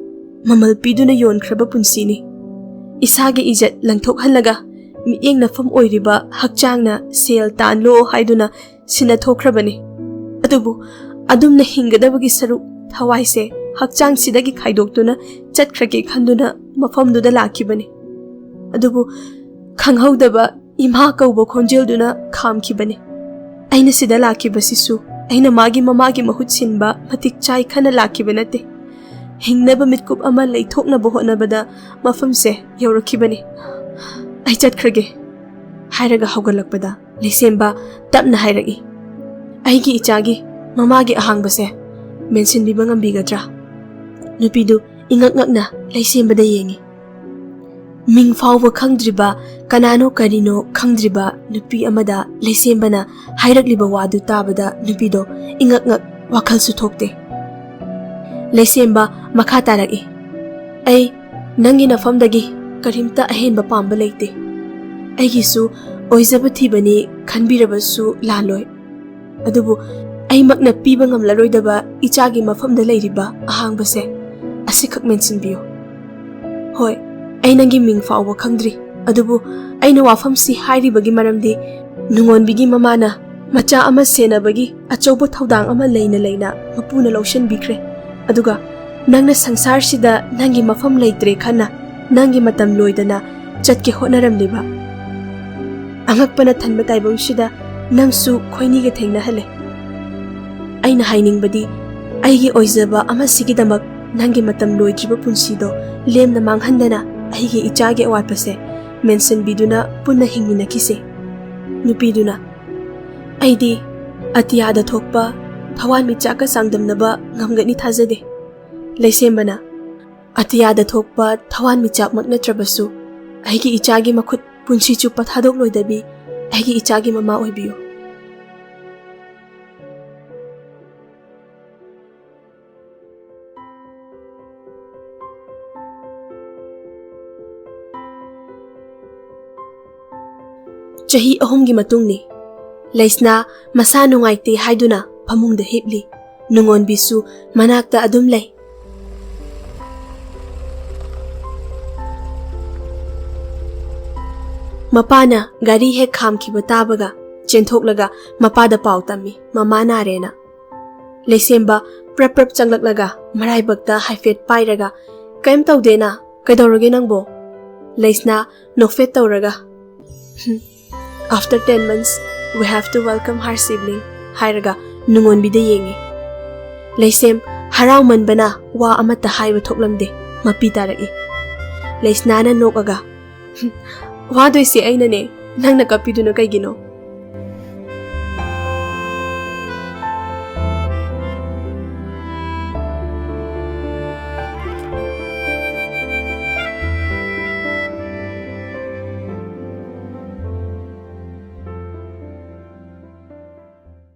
ꯃꯃꯜ ꯄꯤꯗꯨꯅ ꯌꯣꯟꯈ꯭ꯔꯕ ꯄꯨꯟꯁꯤꯅꯤ꯫ ꯏꯁꯥꯒꯤ ꯏꯖꯠ ꯂꯪꯊꯣꯛꯍꯜꯂꯒ ꯃꯤꯠꯌꯦꯡ ꯅꯐꯝ ꯑꯣꯏꯔꯤꯕ ꯍꯛꯆꯥꯡꯅ ꯁꯦꯜ ꯇꯥꯟꯂꯣ ꯍꯥꯏꯗꯨꯅ ꯁꯤꯟꯅꯊꯣꯛꯈ꯭ꯔꯕꯅꯤ꯫ ꯑꯗꯨꯕꯨ ꯑꯗꯨꯝꯅ ꯍꯤꯡꯒꯗꯕꯒꯤ ꯁꯔꯨꯛ ꯊꯋꯥꯏꯁꯦ ꯍꯛꯆꯥꯡꯁꯤꯗꯒꯤ ꯈꯥꯏꯗꯣꯛꯇꯨꯅ ꯆꯠꯈ꯭ꯔꯒꯦ ꯈꯟꯗꯨꯅ ꯃꯐꯝꯗꯨꯗ ꯂꯥꯛꯈꯤꯕꯅꯤ꯫ ꯑꯗꯨꯕꯨ ꯈꯪꯍꯧꯗꯕ ꯏꯃꯥ ꯀꯧꯕ ꯈꯣꯟꯖꯦꯜꯗꯨꯅ ꯈꯥꯝꯈꯤꯕꯅꯤ꯫ ꯑꯩꯅ ꯁꯤꯗ ꯂꯥꯛꯈꯤꯕꯁꯤꯁꯨ ꯑꯩꯅ ꯃꯥꯒꯤ ꯃꯃꯥꯒꯤ ꯃꯍꯨꯠ ꯁꯤꯟꯕ ꯃꯇꯤꯛ ꯆꯥꯏ ꯈꯟꯅ ꯂꯥꯛꯈꯤꯕ ꯅꯠꯇꯦ꯫ ꯍꯤꯡꯅꯕ ꯃꯤꯠꯀꯨꯞ ꯑꯃ ꯂꯩꯊꯣꯛꯅꯕ ꯍꯣꯠꯅꯕꯗ ꯃꯐꯝꯁꯦ ꯌꯧꯔꯛꯈꯤꯕꯅꯤ꯫ "ꯑꯩ ꯆꯠꯈ꯭ꯔꯒꯦ" ꯍꯥꯏꯔꯒ ꯍꯧꯒꯠꯂꯛꯄꯗ ꯂꯩꯁꯦꯝꯕ ꯇꯞꯅ ꯍꯥꯏꯔꯛꯏ, "ꯑꯩꯒꯤ ꯏꯆꯥꯒꯤ ꯃꯃꯥꯒꯤ ꯑꯍꯥꯡꯕꯁꯦ ꯃꯦꯟꯁꯤꯟꯕꯤꯕ ꯉꯝꯕꯤꯒꯗ꯭ꯔꯥ?" ꯅꯨꯄꯤꯗꯨ ꯏꯉꯛ ꯉꯛꯅ ꯂꯩꯁꯦꯝꯕꯗ ꯌꯦꯡꯏ꯫ ꯃꯤꯡ ꯐꯥꯎꯕ ꯈꯪꯗ꯭ꯔꯤꯕ, ꯀꯅꯥꯅꯣ ꯀꯔꯤꯅꯣ ꯈꯪꯗ꯭ꯔꯤꯕ ꯅꯨꯄꯤ ꯑꯃꯗ ꯂꯩꯁꯦꯝꯕꯅ ꯍꯥꯏꯔꯛꯂꯤꯕ ꯋꯥꯗꯨ ꯇꯥꯕꯗ ꯅꯨꯄꯤꯗꯣ ꯏꯉꯛ ꯉꯛ, ꯋꯥꯈꯜꯁꯨ ꯊꯣꯛꯇꯦ꯫ ꯂꯩꯁꯦꯝꯕ ꯃꯈꯥ ꯇꯥꯔꯛꯏ, "ꯑꯩ ꯅꯪꯒꯤ ꯅꯐꯝꯗꯒꯤ ꯀꯔꯤꯝꯇ ꯑꯍꯦꯟꯕ ꯄꯥꯝꯕ ꯂꯩꯇꯦ꯫ ꯑꯩꯒꯤꯁꯨ ꯑꯣꯏꯖꯕ ꯊꯤꯕꯅꯤ ꯈꯟꯕꯤꯔꯕꯁꯨ ꯂꯥꯜꯂꯣꯏ꯫ ꯑꯗꯨꯕꯨ ꯑꯩꯃꯛꯅ ꯄꯤꯕ ꯉꯝꯂꯔꯣꯏꯗꯕ ꯏꯆꯥꯒꯤ ꯃꯐꯝꯗ ꯂꯩꯔꯤꯕ ꯑꯍꯥꯡꯕꯁꯦ ꯑꯁꯤꯈꯛ ꯃꯦꯟꯁꯤꯟꯕꯤꯌꯨ꯫ ꯍꯣꯏ, ꯑꯩ ꯅꯪꯒꯤ ꯃꯤꯡ ꯐꯥꯎꯕ ꯈꯪꯗ꯭ꯔꯤ, ꯑꯗꯨꯕꯨ ꯑꯩꯅ ꯋꯥꯐꯝꯁꯤ ꯍꯥꯏꯔꯤꯕꯒꯤ ꯃꯔꯝꯗꯤ ꯅꯨꯡꯉꯣꯟꯕꯤꯒꯤ ꯃꯃꯥꯅ ꯃꯆꯥ ꯑꯃ ꯁꯦꯟꯅꯕꯒꯤ ꯑꯆꯧꯕ ꯊꯧꯗꯥꯡ ꯑꯃ ꯂꯩꯅ ꯂꯩꯅ ꯃꯄꯨꯅ ꯂꯧꯁꯤꯟꯕꯤꯈ꯭ꯔꯦ꯫ ꯑꯗꯨꯒ ꯅꯪꯅ ꯁꯪꯁꯥꯔꯁꯤꯗ ꯅꯪꯒꯤ ꯃꯐꯝ ꯂꯩꯇ꯭ꯔꯦ ꯈꯟꯅ ꯅꯪꯒꯤ ꯃꯇꯝ ꯂꯣꯏꯗꯅ ꯆꯠꯀꯦ ꯍꯣꯠꯅꯔꯝꯂꯤꯕ ꯑꯉꯛꯄꯅ ꯊꯟꯕ ꯇꯥꯏꯕꯪꯁꯤꯗ ꯅꯪꯁꯨ ꯈꯣꯏꯅꯤꯒ ꯊꯦꯡꯅꯍꯜꯂꯦ꯫ ꯑꯩꯅ ꯍꯥꯏꯅꯤꯡꯕꯗꯤ, ꯑꯩꯒꯤ ꯑꯣꯏꯖꯕ ꯑꯃꯁꯤꯒꯤꯗꯃꯛ ꯅꯪꯒꯤ ꯃꯇꯝ ꯂꯣꯏꯗ꯭ꯔꯤꯕ ꯄꯨꯟꯁꯤꯗꯣ ꯂꯦꯝꯅ ꯃꯥꯡꯍꯟꯗꯅ ꯑꯩꯒꯤ ꯏꯆꯥꯒꯤ ꯑꯋꯥꯠꯄꯁꯦ ꯃꯦꯟꯁꯤꯟꯕꯤꯗꯨꯅ ꯄꯨꯟꯅ ꯍꯤꯡꯃꯤꯟꯅꯈꯤꯁꯦ꯫" ꯅꯨꯄꯤꯗꯨꯅ, "ꯑꯩꯗꯤ ꯑꯇꯤꯌꯥꯗ ꯊꯣꯛꯄ ꯊꯋꯥꯟꯃꯤꯆꯥꯛꯀ ꯆꯥꯡꯗꯝꯅꯕ ꯉꯝꯒꯅꯤ ꯊꯥꯖꯗꯦ꯫" ꯂꯩꯁꯦꯝꯕꯅ, "ꯑꯇꯤꯌꯥꯗ ꯊꯣꯛꯄ ꯊꯋꯥꯟꯃꯤꯆꯥꯛꯃꯛ ꯅꯠꯇ꯭ꯔꯕꯁꯨ ꯑꯩꯒꯤ ꯏꯆꯥꯒꯤ ꯃꯈꯨꯠ ꯄꯨꯟꯁꯤ ꯆꯨꯞꯄ ꯊꯥꯗꯣꯛꯂꯣꯏꯗꯕꯤ ꯑꯩꯒꯤ ꯏꯆꯥꯒꯤ ꯃꯃꯥ ꯑꯣꯏꯕꯤꯌꯨ꯫" ꯆꯍꯤ ꯑꯍꯨꯝꯒꯤ ꯃꯇꯨꯡꯅꯤ꯫ ꯂꯩꯁꯅꯥ ꯃꯁꯥ ꯅꯨꯡꯉꯥꯏꯇꯦ ꯍꯥꯏꯗꯨꯅ ꯐꯃꯨꯡꯗ ꯍꯤꯞꯂꯤ꯫ ꯅꯨꯡꯉꯣꯟꯕꯤꯁꯨ ꯃꯅꯥꯛꯇ ꯑꯗꯨꯝ ꯂꯩ꯫ ꯃꯄꯥꯅ ꯒꯥꯔꯤ ꯍꯦꯛ ꯈꯥꯝꯈꯤꯕ ꯇꯥꯕꯒ ꯆꯦꯟꯊꯣꯛꯂꯒ ꯃꯄꯥꯗ ꯄꯥꯎ ꯇꯝꯃꯤ, ꯃꯃꯥ ꯅꯥꯔꯦꯅ꯫ ꯂꯩꯁꯦꯝꯕ ꯄ꯭ꯔꯞ ꯄ꯭ꯔꯞ ꯆꯪꯂꯛꯂꯒ ꯃꯔꯥꯏꯕꯛꯇ ꯍꯥꯏꯐꯦꯠ ꯄꯥꯏꯔꯒ, "ꯀꯩꯝ ꯇꯧꯗꯦꯅ, ꯀꯩꯗꯧꯔꯒꯦ ꯅꯪꯕꯣ?" ꯂꯩꯁꯅꯥ ꯅꯣꯛꯐꯦꯠ ꯇꯧꯔꯒ, "After ten months, we have to welcome her sibling," ꯍꯥꯏꯔꯒ ꯅꯨꯡꯉꯣꯟꯕꯤꯗ ꯌꯦꯡꯉꯤ꯫ ꯂꯩꯁꯦꯝ ꯍꯔꯥꯎꯃꯟꯕꯅ ꯋꯥ ꯑꯃꯠꯇ ꯍꯥꯏꯕ ꯊꯣꯛꯂꯝꯗꯦ꯫ ꯃꯄꯤ ꯇꯥꯔꯛꯏ꯫ ꯂꯩꯁꯅꯥꯅ ꯅꯣꯛꯑꯒ, "ꯋꯥꯗꯣꯏꯁꯦ ꯑꯩꯅꯅꯦ, ꯅꯪꯅ ꯀꯞꯄꯤꯗꯨꯅ ꯀꯩꯒꯤꯅꯣ?"